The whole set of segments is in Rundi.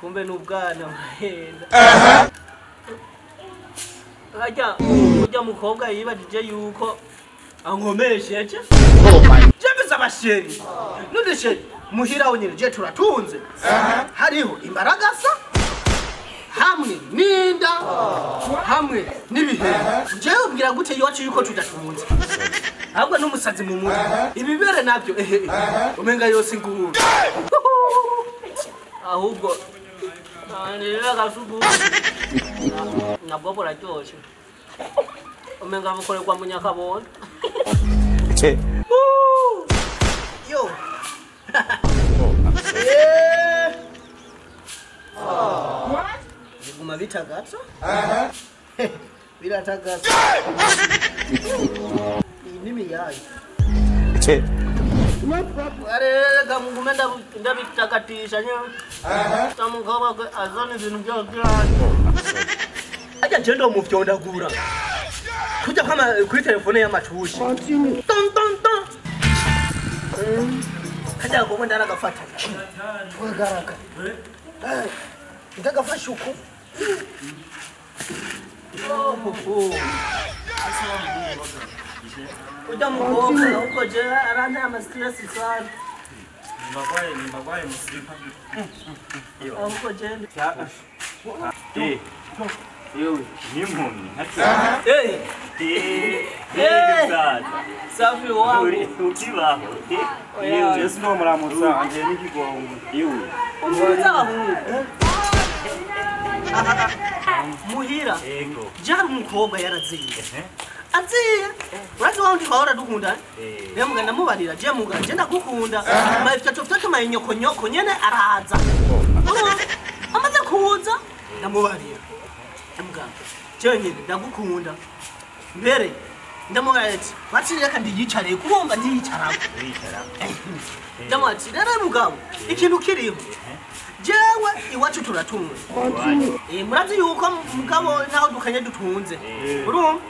Kumbe n'ubwana mahenda. Ajya ujya mukobwa yibajije yuko ankomesheje. Jembe abasheri. None sheri muhira wonyene je turatunze. Hariho imbaragasa hamwe ninda hamwe n'ibihe. Jewe ubwira gute iwacu yuko tudatunze. Ahubwo n'umusazi mu mutwe. Ibibere nabyo ehe. Umenga yose inguru. Ahubwo nirira gasubu. Nabwo buraryoshe. Umenga bukorerwa mu Nyakabona. Yo. Biguma bitagata. Biratagata. Inimi yayo. Arega mugume ndabitakatisha nyewe. Tamukaba azana ibintu by'abana. Ajya je ndo muvyondagura. Kujya kwama kuri telefone y'amacushi. Ton ton ton. Kajya gobo ndaragafata. Twagaraka. Ndagafasha uko. Oh. Ujya mukobwa uko je aranteye ama stress sana. Nimbagwaye musipa. Uko je. Yewe nimpumyi. Eh. Safi wangu. Ukibaho. Yewe Yesu no muramutsa anje n'ikigongo. Yewe. Umutsa ahungu. Muhira. Yego. Jari umukobwa yaraziye. Aziye. Urazi wa wundi twahora dukunda? Rero muga ndamubarira je muga je ndagukunda. Mayifyato fyatu mayinyoko nyoko nyene araza. Amaze kuza ndamubarira. Muganga je nyene ndagukunda. Mbere ndamubwira ati baciriye reka ndiyicare kubomba ndiyicarako. Ndamubwira rero mugabo ikintu kiriho. Jewe iwacu turatunze. Murazi yuko mugabo naho dukanye dutunze. Urumva?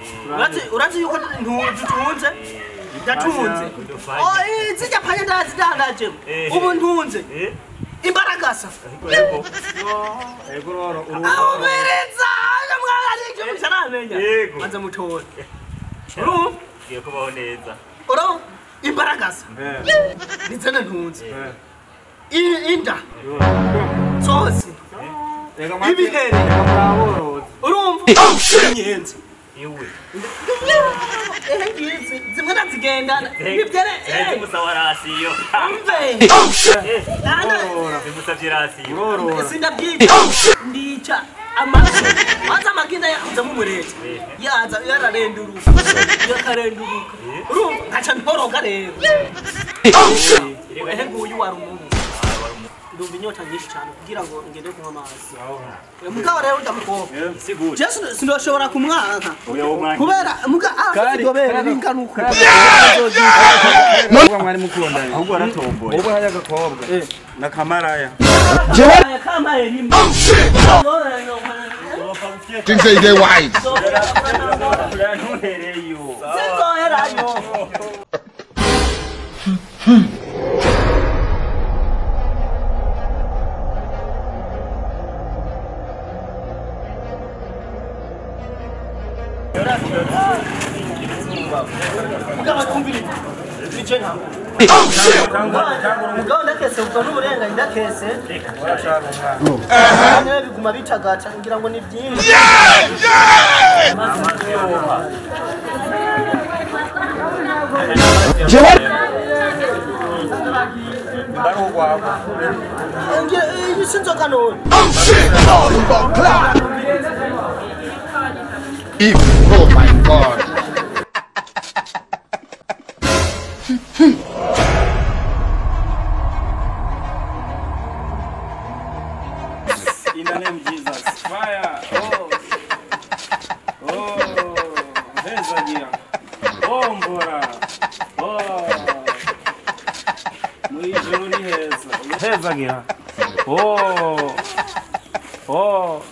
Urazi yuko dutunze? Ndatunze. Oh, zijya panye ndazidandaje. Ubu ntunze. Imbaragasa. Ego roro urubereza. Mwana ari cyo cyaramenya. Banza mutore. Urumva? Giye kubaho neza. Urumva? Imbaragasa. Nizene ntunze. Inda. Zose. Ibihere. Urumva? Inyenzi. Iwe. Ngizi zimwe ndazigendana. Nibyere. Zimusaba rasiyo. Umve. Zimusabye rasiyo. Sindabyica. Ndica amaso. Waza amaginda yaza mu murete. Yaza yararenduruka. Yakarenduruka. Urumva nkaca ntoroga rero. Ehe nguyu wari umubu. Ndumva inyota nyinshi cyane kugira ngo ngende kunywa amazi. Mugabo rero ndamukobwa. Jesu sindoshobora kumwanka. Kubera muga afite ringana uko. Mugabo mwari mukundanye. Ahubwo aratomboye. Ubwo haya gakobwa. Na kamaraya. Jewe kamaye nimba. Things say they wise. Sinzoherayo. Mugabo ndakese ubwo n'uburenganyi ndakese. Biguma bitagata ngira ngo ni byinshi. Sinzoka none. Oh my God. In the name of Jesus. Fire. Oh. Oh. Hezagia. Oh, mbora. Oh. Mwijuru ni heza. Hezagia. Oh. Oh.